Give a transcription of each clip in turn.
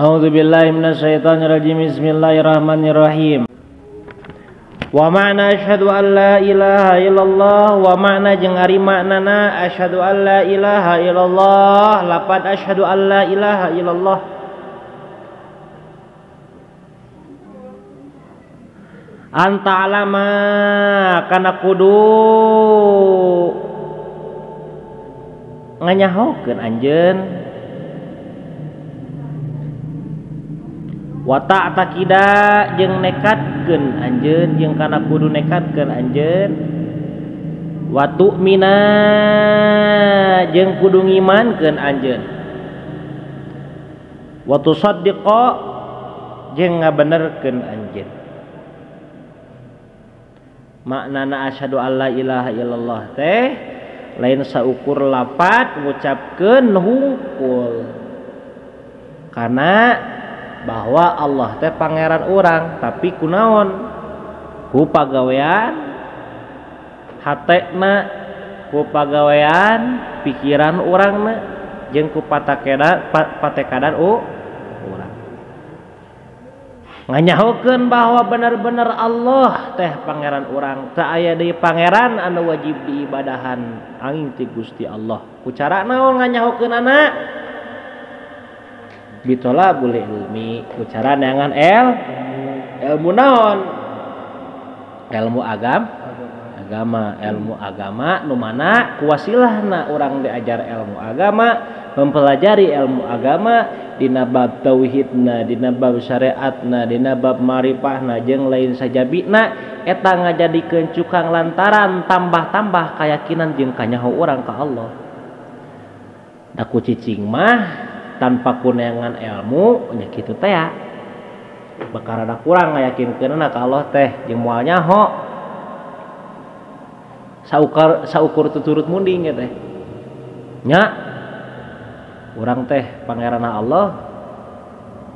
A'udzubillahi minasyaitonirrajim. Bismillahirrahmanirrahim. Wa ma'na asyhadu an la ilaha illallah, wa ma'na jeung ari maknana asyhadu an la ilaha illallah, lapad asyhadu an la ilaha illallah. Anta alama kana kudu nganyahokeun anjeun, wa ta'taqida jeung nekatkeun anjeun, jeung kana kudu nekatkeun anjeun, wa tu'mina jeung kudu ngimankeun anjeun, wa tusaddiqa jeung ngabenerkeun anjeun. Maknana asyhadu alla ilaha illallah teh lain saukur lapat ngucapkeun hungkul, karena bahwa Allah teh pangeran urang, tapi kunaon ku pagawean hatena, ku pagawean pikiran urangna, jeung ku patekadan urang. Nganyahokeun bahwa bener-bener Allah teh pangeran urang, teu aya deui pangeran anu wajib diibadahan angin ti Gusti Allah. Ku cara naon nganyahokeun anak? Bitolabul ilmi, ku cara neangan ilmu naon? Ilmu agama, ilmu agama nu mana ku wasilahna urang diajar ilmu agama, mempelajari ilmu agama dina bab tauhidna, dina bab syariatna, dina bab marifahna jeung lain sajabina, eta ngajadikeun cukang lantaran tambah-tambah kayakinan jeung kanyaho urang ka Allah. Da ku cicing mah tanpa kuneangan ilmu nya kitu teh ya, bakal rada kurang ngayakinkeunna ka Allah teh jeung moal nyaho. Saukur tuturut munding ya teh. Nya urang teh pangeranna Allah,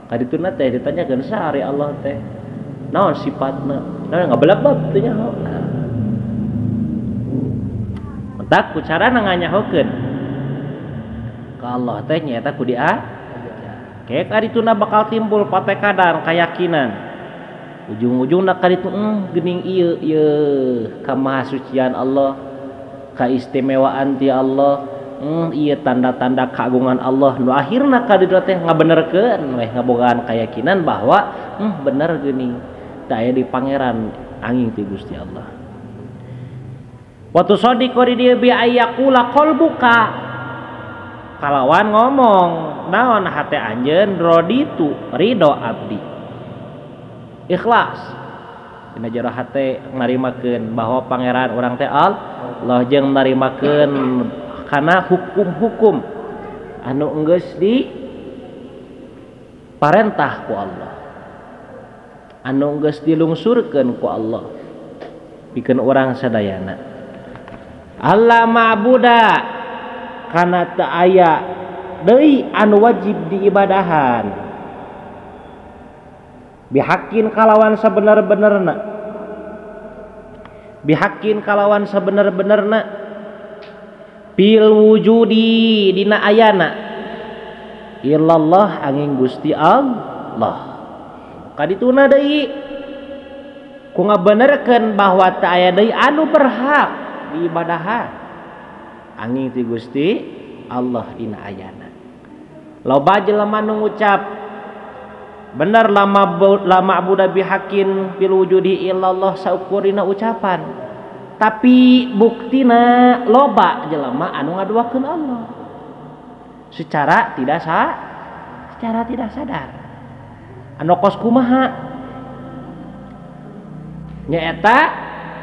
kadituna teh ditanyakeun saha ari Allah teh, naon sifatna, naon ngabelebeb teh nyaho. Entak ku carana nganyahokeun ka Allah teh nyaeta ku diajar. Kayak kadituna bakal timbul patekadan kayakinan. Ujung-ujungna kaditu geuning ieu ieu kamahasucian Allah, kaistimewaan ti Allah, ieu tanda-tanda keagungan Allah. Nu akhirna kaditu teh ngabenerkeun weh ngabogaan keyakinan bahwa bener geuning teu aya di pangeran angin ti Gusti Allah. Wa tusaddiqu di dieu bi ayyaqula qalbuka, kalawan ngomong naon hate anjeun, roditu ridho abdi, ikhlas dina jero hate narimakeun bahwa pangeran urang teh Allah, jeung narimakeun kana hukum-hukum anu enggeus di parentah ku Allah, anu enggeus dilungsurkeun ku Allah pikeun urang sadayana. Allah ma'buda kana teu aya deui anu wajib diibadahan, bihakin kalawan sabener-benerna, bihakin kalawan sabener-benerna, bil wujudi dina ayana, illallah angin Gusti Allah. Kadituna deui ku ngabenerkeun bahwa teu aya deui anu berhak diibadahan angin ti Gusti Allah dina ayana. Loba jelema nu ngucap bener la ma'budu bihaqqin fil wujudi illallah saukurina ucapan, tapi buktina loba jelema anu ngaduakeun Allah secara tidak secara tidak sadar. Anu kos kumaha nyaeta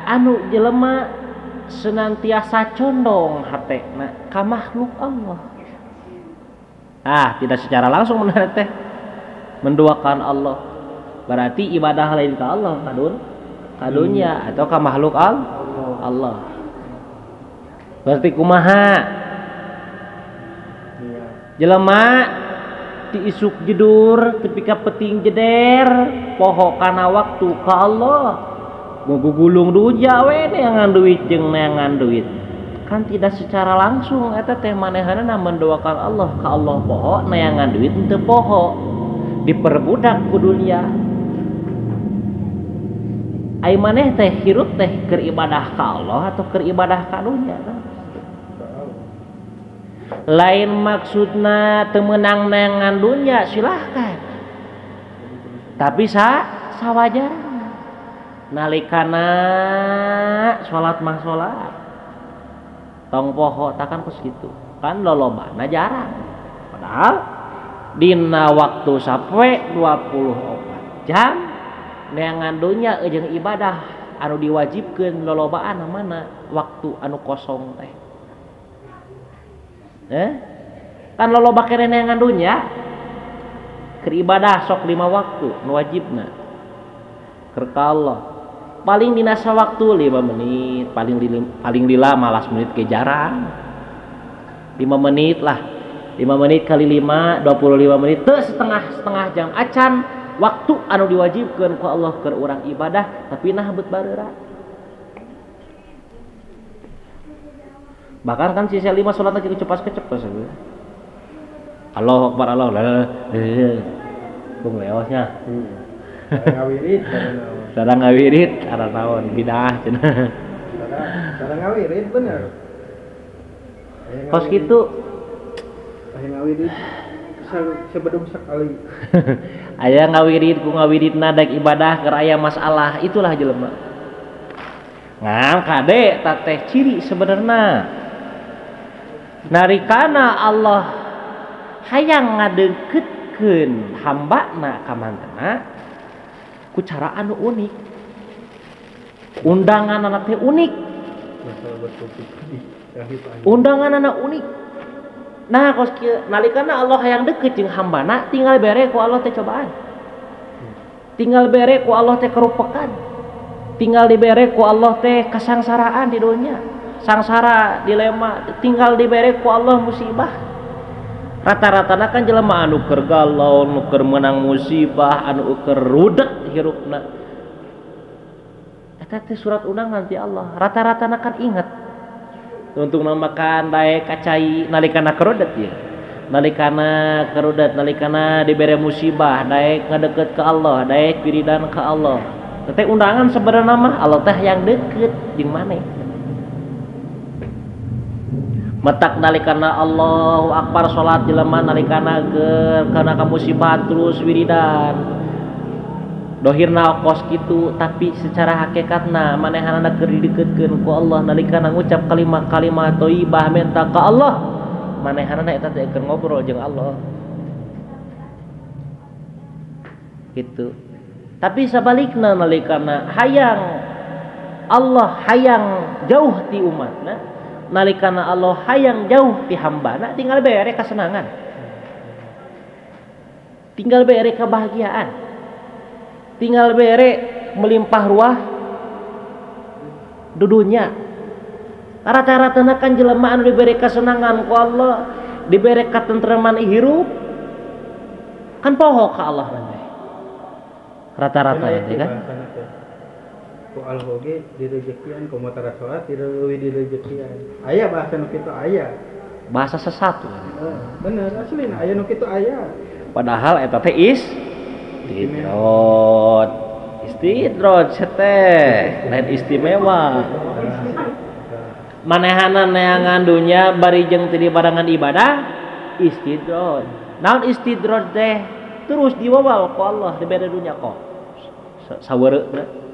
anu jelema senantiasa condong hatena ka makhluk Allah. Ah, tidak secara langsung menarik teh menduakan Allah, berarti ibadah lain ke Allah kadunya atau ke makhluk Allah. Berarti kumaha jelema ti isuk jedur tepi ka peting jeder poho kana waktu ka Allah, gugulung duja we neangan duit jeung neangan duit, kan tidak secara langsung eta teh manehanna mendoakan Allah ka Allah poho neangan duit teu poho. Diperbudak ku dunia. Ai maneh teh hirup teh keur ibadah ka Allah atau keur ibadah ka dunia? Lain maksudna teu meunang neangan dunia, silahkan. Tapi sawajarna. Nalikana salat mah salat. Tong poho takan kos kitu. Kan lolobana jarang. Padahal dina waktu sapoe 24 jam neangan dunya jeung ibadah anu diwajibkeun lolobaan mana waktu anu kosong teh. Kan loloba keneh neangan dunya keur ibadah sok 5 waktu nu wajibna. Keur ka Allah paling dina sawaktu 5 menit, paling lila malas menit ke jarang. 5 menit lah. 5 menit kali 5, 25 menit teu setengah jam acan waktu anu diwajibkeun ku Allah keur urang ibadah tapi nah beut bareura. Bahkan kan sisa 5 salatna jeung cepas-kecepes. Allahu akbar Allah. Bung leosnya. Ngawirit cara ngawirit cara naon bidah cenah. Cara ngawirit bener. Kos kitu aya ngawirit sebedum sekali. Aya ngawirit ku ngawiritna daek ibadah keur aya masalah, itulah jelema. Ngan kade ta teh ciri sebenarna. Narikana Allah hayang ngadeukeutkeun hambana ka mantena ku cara anu unik. Undangan teh unik. Undangan anak unik. Nah, kos kieu nalikana Allah hayang deket jeung hambana tinggal bere ku Allah teh cobaan. Tinggal bere ku Allah teh kerupekan. Tinggal dibere ku Allah teh kasangsaraan di dunia. Sangsara, dilema, tinggal dibere ku Allah musibah. Rata-ratana kan jelema anu keur galau, anu keur meunang musibah, anu keur rudet hirupna. Eta teh surat undangan ti Allah. Rata-ratana kan inget. Untungna makan daek kacai nalikana kerudet ya. Nalikana kerudet, nalikana dibere musibah, daek ngadeket ke Allah, daek wiridan ke Allah. Teh undangan sebenarnya mah Allah teh yang deket jeung maneh. Matak nalikana Allahu Akbar salat jelema nalikana keur kana ka musibah terus wiridan. Dohirna kos kitu tapi secara hakikatna manehanana keur dideukeutkeun ku Allah nalikana ngucap kalimat-kalimat thayyibah menta ka Allah manehanana eta teh keur ngobrol jeung Allah gitu. Tapi sabalikna nalikana hayang Allah hayang jauh ti umatna, nalikana Allah hayang jauh ti hambana tinggal bere kasenangan, tinggal bere kebahagiaan, tinggal bere melimpah ruah dudunya. Rata-rata kan jelema anu dibere kesenangan ku Allah, dibere katentreman hirup kan poho ka Allah nanti. Rata-rata nanti kan ku Allah oge direjekian ku motara salat dileuwih direjekian. Aya bahasa nu kitu aya. Bahasa sesat. Bener aslina aya nu kitu aya. Padahal eta teh istidroj. Istidroj teh lain istimewa. Manehana neangan dunya bari jeung teu dibarengan ibadah istidroj. Naon istidroj teh? Terus diwawal ku Allah dibere dunya kok. Sawereuna.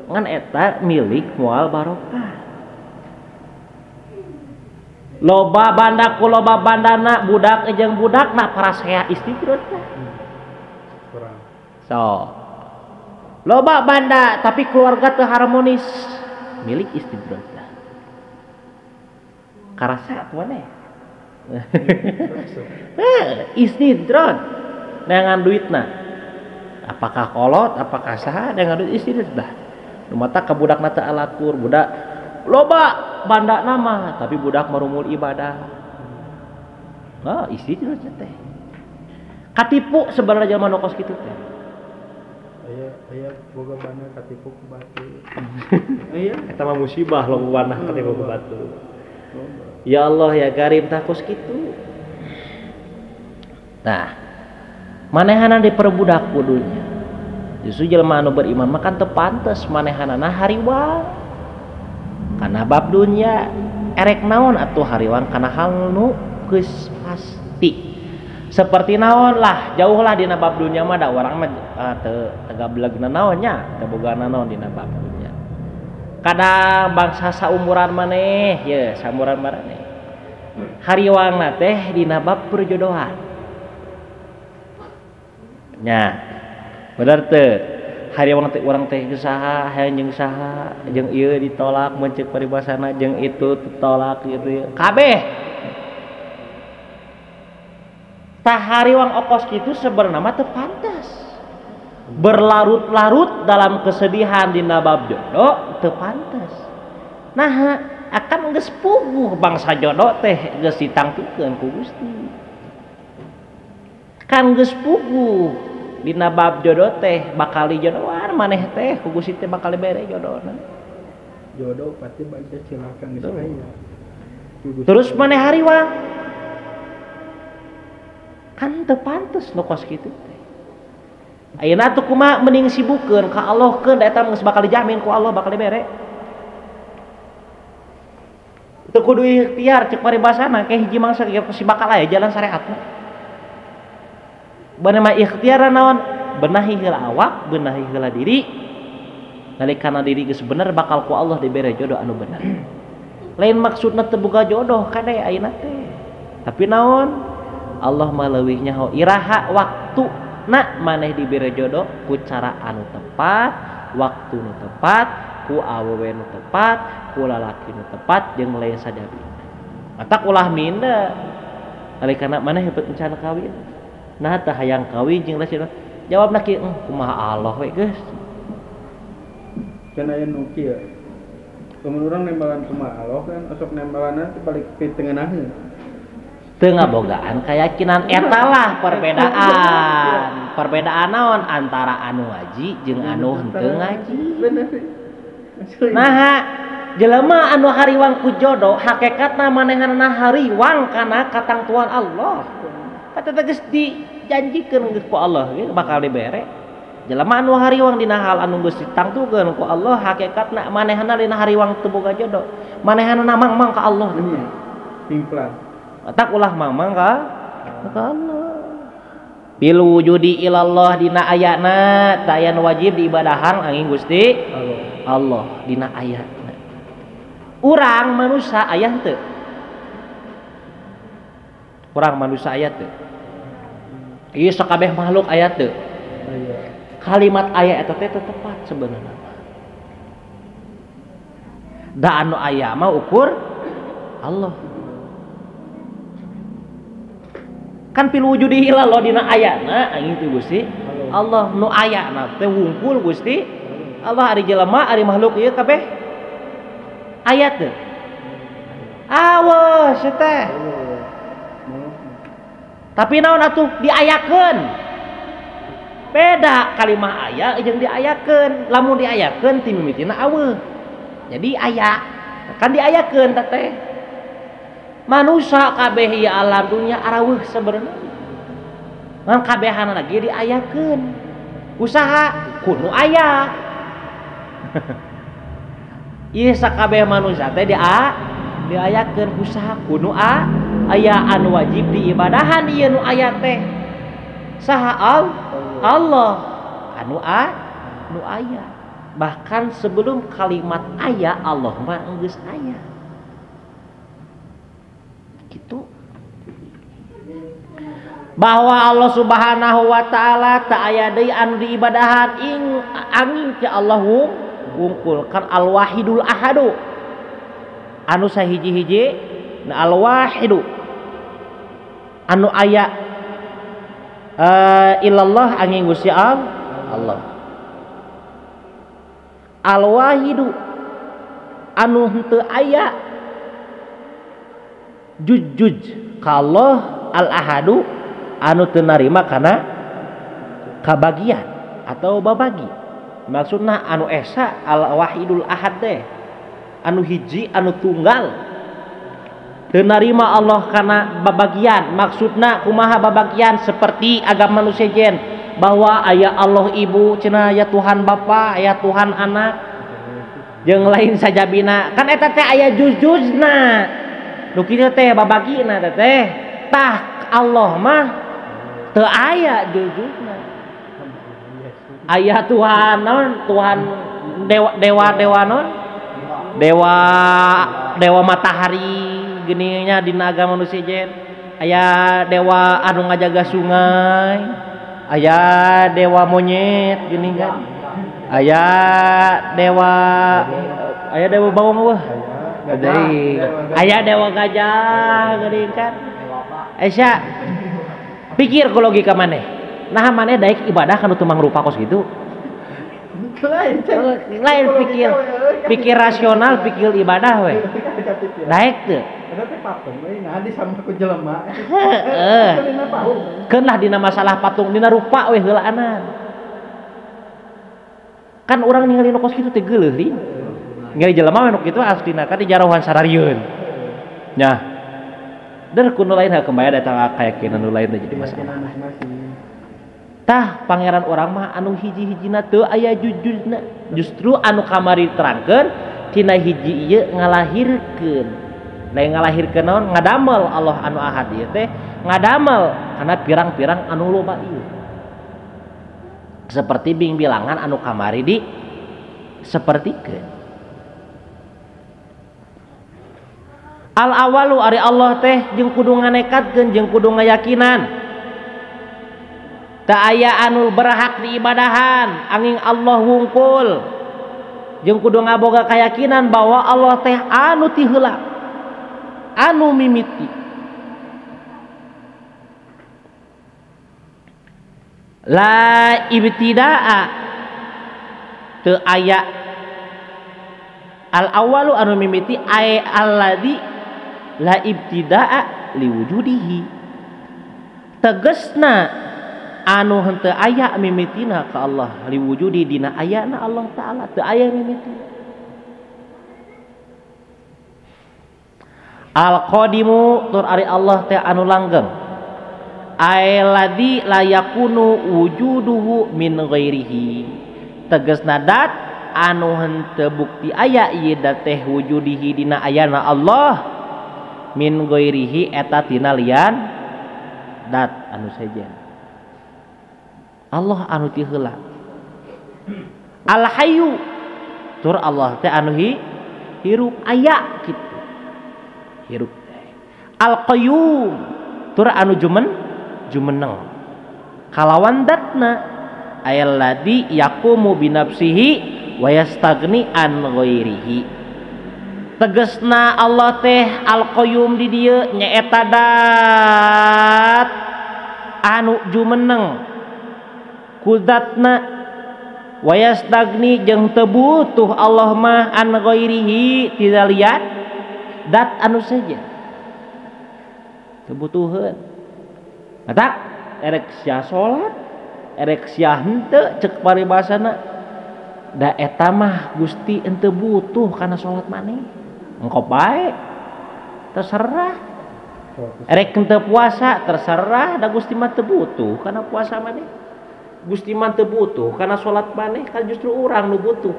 Ngan eta milik moal barokah. Loba banda ku loba bandana budak jeung budakna parasea istidroj teh. So, loba banda tapi keluarga teu harmonis milik istidroj. Karasa atuh maneh. Istidroj neangan duitna. Apakah kolot, apakah saha neangan duit istidroj dah. Nu mata ka budakna teu alakur, budak loba banda nama tapi budak marumul ibadah. Nah, istidroj teh. Katipu sebenarnya jelema nu kos kitu teh. Aya boga bana katipu ku batu. Aya eta mah musibah loba bana katipu ku batu. Ya Allah ya Karim tah kos kitu. Nah, Manehana diperbudak ku dunya. Justru jelema anu beriman mah kan teu pantes manehanana hariwang kana bab dunya. Erek naon atuh hariwang kana hal nu geus pasti. Seperti naon lah, jauh lah dina bab dunya mah da urang mah teu gablegna naon nya, teu boga naon dina bab dunya. Kadang bangsa saumuran maneh, ye saumuran maneh. Hariwangna teh dina bab perjodohan. Nya. Bener teu? Hariwang teh urang teh saha, hayang jeung saha, jeung ieu ditolak mun ceuk paribasana, jeung itu ditolak gitu ya. Kabeh. Tah hariwang okos kitu sebenarna mah teu pantes. Berlarut-larut dalam kesedihan dina bab jodoh teu pantes. Nah, akan geus puguh bangsa jodoh teh geus ditangtukeun ku Gusti. Kan geus puguh dina bab jodoh teh bakal dijodohan maneh teh ku Gusti teh bakal dibere jodohna. Jodoh pasti bagja cilaka geus aya. Terus maneh hariwang kan teu pantes nu kos kitu teh. Ayeuna atuh kumaha mending sibukeun ka Allah keun da eta geus bakal dijamin ku Allah bakal dibere. Teu kudu ikhtiar ceuk paribasana ke hiji mangsa ge pasti bakal aya jalan syariatna. Bener mah ikhtiar naon? Benahi heula awak, benahi heula diri. Nalikana diri geus bener bakal ku Allah dibere jodoh anu bener. Lain maksudna teu boga jodoh kade ayeuna teh. Tapi naon? Allah mah leuwih nyaho iraha waktu na maneh dibere jodoh ku cara anu tepat, waktu nu tepat, ku awewe nu tepat, ku lalaki nu tepat jeung lain sajabina. Matak ulah minda. Nalikana maneh heupeut encan kawin. Nah teh hayang kawin jeung lain jawabna kieu, kumaha Allah we geus. Kan aya nu kieu. Lamun urang nembalan kumaha Allah kan osok nembalanna teh balik pitengenaheun. Teu ngabogaan keyakinan eta lah perbedaan. Perbedaan naon antara anu ngaji jeung anu henteu ngaji. Bener. Nah, jelema anu hariwang ku jodoh hakikatna manehanna hariwang kana katangtuan Allah. Kata geus dijanjikeun geus ku Allah ge bakal dibere. Jelema anu hariwang dina hal anu geus ditangtukeun ku Allah hakikatna manehanna dina hariwang teu boga jodoh. Manehanna mangmang ka Allah. Pimplan. Tak ulah mangmang ka Allah. Bil wujudi ilallah dina ayana tayan wajib diibadahan angin Gusti Allah dina ayana. Urang manusia aya teu? Urang manusia aya teu? Ieu sakabeh makhluk aya teu? Kalimat aya eta teh tepat sebenarnya. Da anu aya mah ukur Allah. Kan pil wujudi ilallah dina ayana angin teh Gusti Allah nu ayana teh wungkul Gusti Allah ari jelema ari makhluk ieu kabeh aya teu? Awas teh. Tapi naon atuh diayakeun. Beda kalimah aya jeung diayakeun. Lamun diayakeun ti mimitina aweuh. Jadi aya. Kan diayakeun teh. Manusia kabeh ieu alam dunya araweuh sebenarnya. Ngan kabehanana ge diayakeun. Usaha kudu aya. Ieu sakabeh manusia teh diayakeun usaha kudu aya anu wajib diibadahan ieu nu aya teh. Saha Allah anu nu aya. Bahkan sebelum kalimat aya Allah mah geus aya. Gitu. Bahwa Allah Subhanahu wa taala ta aya deui anu diibadahan ing angin ti Allah wungkul kan al-wahidul ahadu. Anu sahiji-hiji na al-wahidu. Anu aya illallah angin Gusti Allah. Al-wahidu anu henteu aya jujuj ka Allah al-ahadu anu teu narima kana kabagian atau babagi. Maksudna anu esa al-wahidul ahad teh anu hiji anu tunggal. Teu narima Allah kana babagian, maksudna kumaha babagian seperti agama nu sejen bahwa aya Allah ibu cenah, aya Tuhan Bapa, aya Tuhan anak jeung lain sajabina. Kan eta teh aya juz-juzna. Nu kieu teh babagina teh. Tah Allah mah teu aya juz-juzna. Aya Tuhan naon? Tuhan dewa dewa dewa naon? Dewa dewa matahari geuning nya dina agama nu sejen. Aya dewa anu ngajaga sungai, aya dewa monyet geuning kan. Aya dewa bawang eueuh. Aya dewa gajah geuning kan. Aisyah pikir ku logika maneh. Nah maneh daek ibadah kana teu mangrupa kos kitu. Lain pikir, pikir rasional, pikir ibadah we. Daek teu. Eta teh patung we, nah disama ku jelema. Heeh. Keun lah dina masalah patung dina rupa we heulaanan. Kan urang ningali nu kos kitu teh geuleuh li. Ningali jelema we nu kitu aslina kan dijarohan sararieun. Nya. Der ku nu lain heuh kembaya datang kayakinan nu lain teh jadi masalah. Tah pangeran urang mah anu hiji-hijina teu aya jujuzna. Justru anu kamari terangkeun tina hiji ieu ngalahirkeun. Lain ngalahirkeun naon? Ngadamel Allah anu ahad ieu teh ngadamel kana pirang-pirang anu loba ieu. Seperti bingbilangan anu kamari di sapertikeun. Al awalu ari Allah teh jeung kudu nganekatkeun jeung kudu ngayakinan. Tak aya anu berhak diibadahan angin Allah wungkul. Jeung kudu ngaboga keyakinan bahwa Allah teh anu ti heula, anu mimiti. La ibtidaa teu aya al awalu anu mimiti ay alladzi la ibtidaa liwujudihi. Tegesna anu henteu aya mimitina ka Allah liwujudi dina ayana Allah taala teu aya mimitina. Al qadimu tur ari Allah teh anu langgeng. Ay ladzi la yakunu wujuduhu min ghairihi. Tegesna dat anu henteu bukti aya ieu dat teh wujudihi dina ayana Allah min ghairihi eta tina lian dat anu sejen. Allah anu ti heula. Al hayyu tur Allah teh anu hirup aya kitu. Hirup teh. Al qayyum tur anu jumeneng. Kalawan datna ayalladzi yaqumu binafsihi wa yastaghni an ghairihi. Tegesna Allah teh al qayyum di dieu nyaeta dat anu jumeneng kudatna wa yastagni jeung teu butuh Allah mah an ghairihi tidak lihat dat anu saja teu butuheun. Matak erek sia salat erek sia henteu ceuk paribasana da eta mah Gusti henteu butuh kana salat maneh engko bae terserah. Erek henteu puasa terserah da Gusti mah teu butuh kana puasa maneh. Gusti mah teu butuh kana salat maneh kan justru urang nu butuh.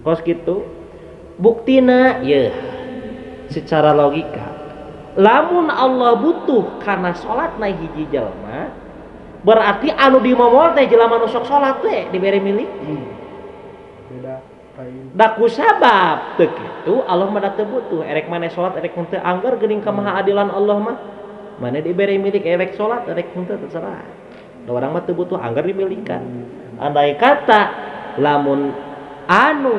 Kos kitu buktina yeuh secara logika lamun Allah butuh kana salatna hiji jelema berarti anu dimomol teh jelema nu sok salat teh dibere milik. Beda lain. Da kusabab teu kitu Allah mah da teu butuh erek maneh salat erek henteu angger geuning kamahaadilan Allah mah. Mana diberi milik erek salat erek henteu terserah. Da urang mah teu butuh angger dimilikan. Andai kata lamun anu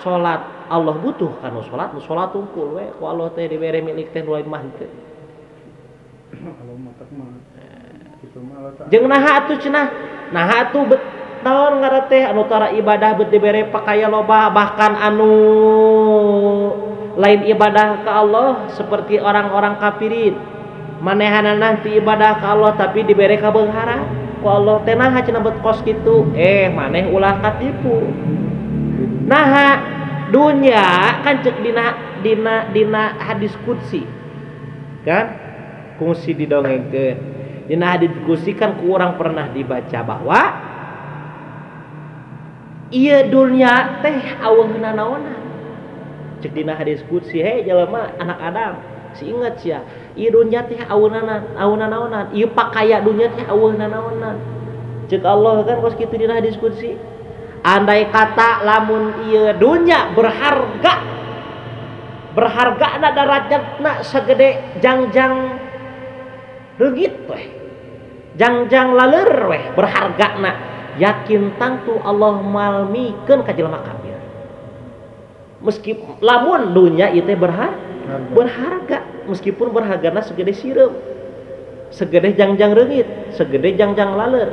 salat Allah butuh kanu salat nu salat tungkul we ku Allah teh dibere milik teh nu lain mah henteu. Kalau matak mah kitu mah Allah teh. Jeung naha atuh cenah? Naha atuh bet naon ngaran teh anu tara ibadah bet dibere pakaya loba bahkan anu lain ibadah ka Allah seperti orang-orang kafirin. Manehanana teu ibadah ka Allah tapi dibere kabeungharan ku Allah teh naha cenah bet kos kitu maneh ulah katipu. Naha Dunya kan cek dina dina dina hadis qudsi. Kan kungsi didongengkeun. Dina hadis qudsi kan ku urang pernah dibaca bahwa ieu dunya teh aweuhna naonan. Cek dina hadis qudsi, hei jelema anak Adam, si inget sia, ieu dunya teh aweuhna aweuhna naonan, ieu pakaya dunya teh aweuhna naonan. Cek Allah kan kos kitu dina hadis qudsi. Andai kata lamun ieu dunya berharga, berhargana darajatna segede jangjang reungit weh, jangjang laleur weh berhargana, yakin tangtu Allah malmikeun ka jelema kafir. Meskipun lamun dunya ieu teh berharga, meskipun berhargana segede sireum, segede jangjang reungit, segede jangjang laleur,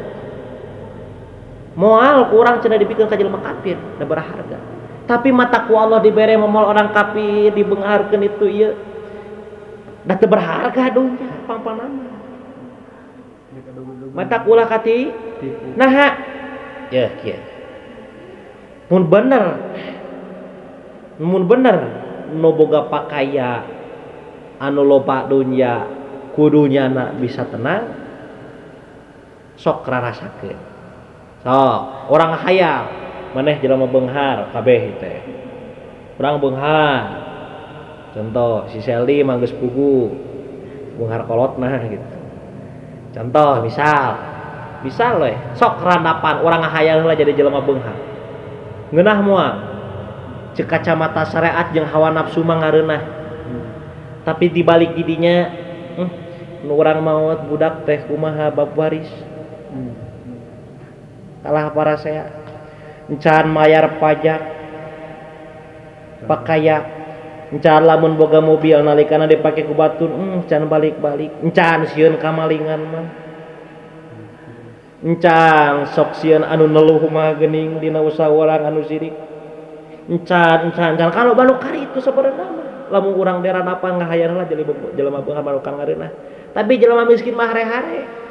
moal kurang cenah dipikeun ka jelema kafir da berharga. Tapi mata ku Allah dibere momol orang kafir dibeungharkeun itu ieu da teu berharga dunya pangpanana. Mata ulah kati naha ya kieu. Mun bener nu boga pakaya anu loba dunya kudunya na bisa tenang, sok rarasakeun. Sok orang hayal maneh jelema beunghar kabeh teh. Urang beunghar. Contoh si Seldi mah geus pugu beunghar kolotna gitu. Contoh misal we sok randapan urang ngahayal heula jadi jelema beunghar. Ngeunah moal cek kacamata syariat jeung hawa nafsu mah ngareunah. Tapi dibalik didinya nu urang maot budak teh kumaha bab waris. Kalah para saya encan mayar pajak pakaya, encan lamun boga mobil nalikana dipake ku batur, encan balik-balik, encan sieun kamalingan mah, encan sok sieun anu neluh mah geuning dina usaha urang anu sirik, encan encan encan kalau balu kari itu sebenarnya mah lamun urang deranapan ngahayang lah jadi jelema beunghar balukan ngareunah. Tapi jelema miskin mah hare-hare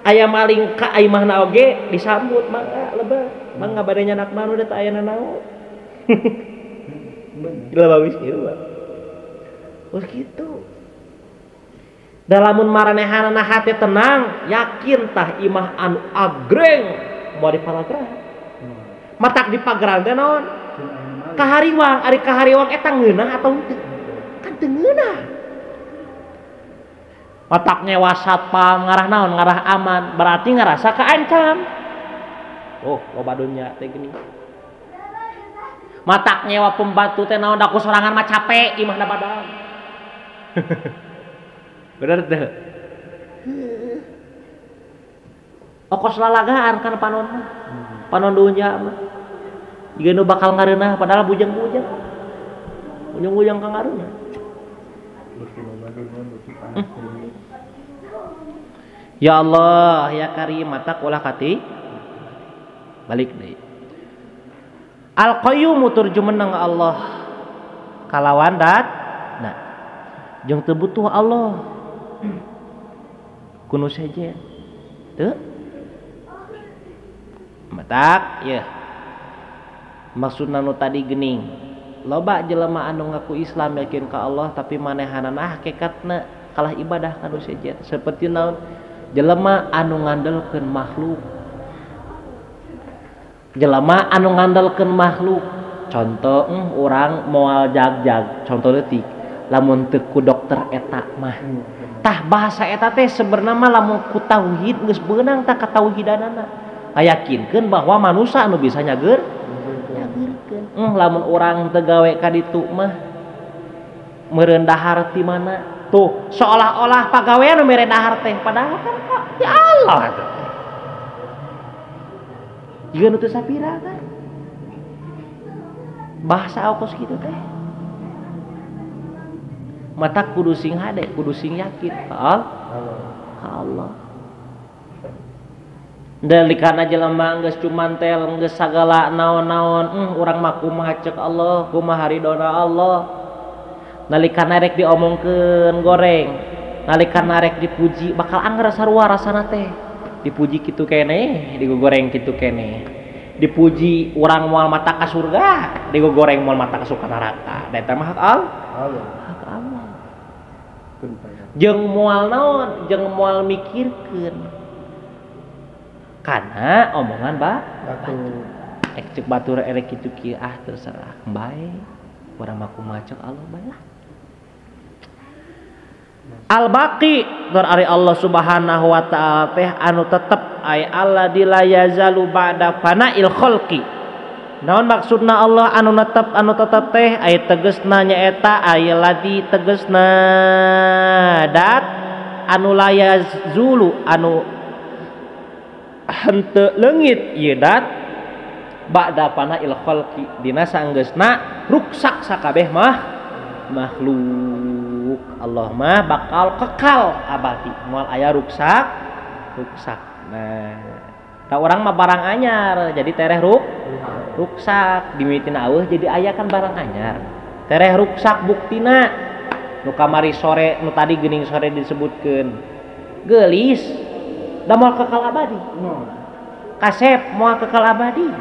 aya maling ka imahna oge disambut mangga lebar, mangga bade nyanak manu da teu aya nanaon. Jelema miskin mah geus kitu. Da lamun maranehanana hate tenang, yakin tah imah anu agreng moal dipalagrang. Matak dipagrang teh naon? Kahariwang, ari kahariwang eta ngeunah atau henteu? Kan teu ngeunah. Matak nyewa satpam ngarah naon? Ngarah aman, berarti ngerasa keancam. Oh, loba dunya teh gini. Matak nyewa pembantu teh naon? Da ku sorangan mah capek imahna badan. Bener teu? Okos lalagaan kan panon mah. Panon dunya mah. Jiga nu bakal ngareunah padahal bujang-bujang. Bujang-bujang ka ngareunah. Ya Allah, ya Karim, mata ulah kati balik deui. Al-Qayyum turjumenang Allah kalawan dat nah jeung teu butuh Allah kuno sejen teu matak yeuh maksudna nu tadi geuning loba jelema anu ngaku Islam yakin ka Allah tapi manehanana hakikatna kalah ibadah ka nu sejen seperti naon jelema anu ngandelkeun makhluk, jelema anu ngandelkeun makhluk. Contoh urang moal jag-jag contoh leutik lamun teu ku dokter eta mah tah bahasa eta teh sebenarnya mah lamun ku tauhid geus beunang tah katauhidanana ngayakinkeun bahwa manusia anu bisa nyager nyagerkeun. Lamun urang teu gawe ka ditu mah meureun dahar ti mana tuh seolah-olah pagawean nu mere dahar teh padahal kan ya Allah tuh jiga nu teu sapira kan bahasa ongkos kitu teh mata kudu sing hade kudu sing yakin ka Allah. Dalikana jelema geus cumantel geus sagala naon-naon urang mah kumaha ceuk Allah kumaha ridona Allah. Nalikana rek diomongkeun goreng, nalikana rek dipuji bakal angger sarua rasana teh. Dipuji kitu keneh, digogoreng kitu keneh. Dipuji urang moal mata ka surga, digogoreng moal mata ka surga neraka. Da eta mah hak Allah. Hak Allah. Jeung moal naon, jeung moal mikirkeun. Kana omongan batur. Ek ceuk batur erek kitu kieu ah terserah bae. Urang mah kumaha ceuk Allah bae lah. Al-Baqi tur ari Allah Subhanahu wa ta'ala teh anu tetep ay Allah la yazalu ba'da fana'il khalqi. Naon maksudna Allah anu netep anu tetep teh ay tegesna nyaeta ay ladzi tegesna dat anu la yazulu anu henteu leungit ieu dat ba'da fana'il khalqi dina saenggeusna ruksak sakabeh mah makhluk. Allah mah bakal kekal abadi moal aya ruksak ruksak. Nah ta urang mah barang anyar jadi tereh ruksak dimitina eueuh jadi aya kan barang anyar tereh ruksak buktina nu kamari sore nu tadi geuning sore disebutkeun geulis da moal kekal abadi kasep moal kekal abadi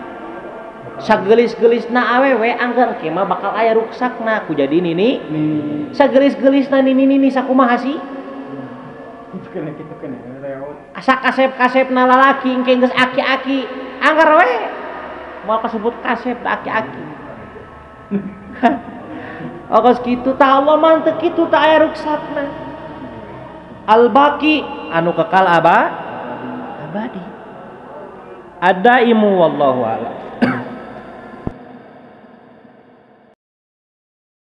sagelis-gelisna awewe anggar ke mah bakal aya ruksakna ku jadi nini sagelis-gelisna nini nini sakumaha sih asa kasep-kasepna lalaki engke geus aki-aki anggar we moal kasebut kasep da aki-aki. Oh geus kitu tah Allah mah teu kitu tah aya ruksakna. Al-Baqi anu kekal abadi. Ada imu wallahu a'lam.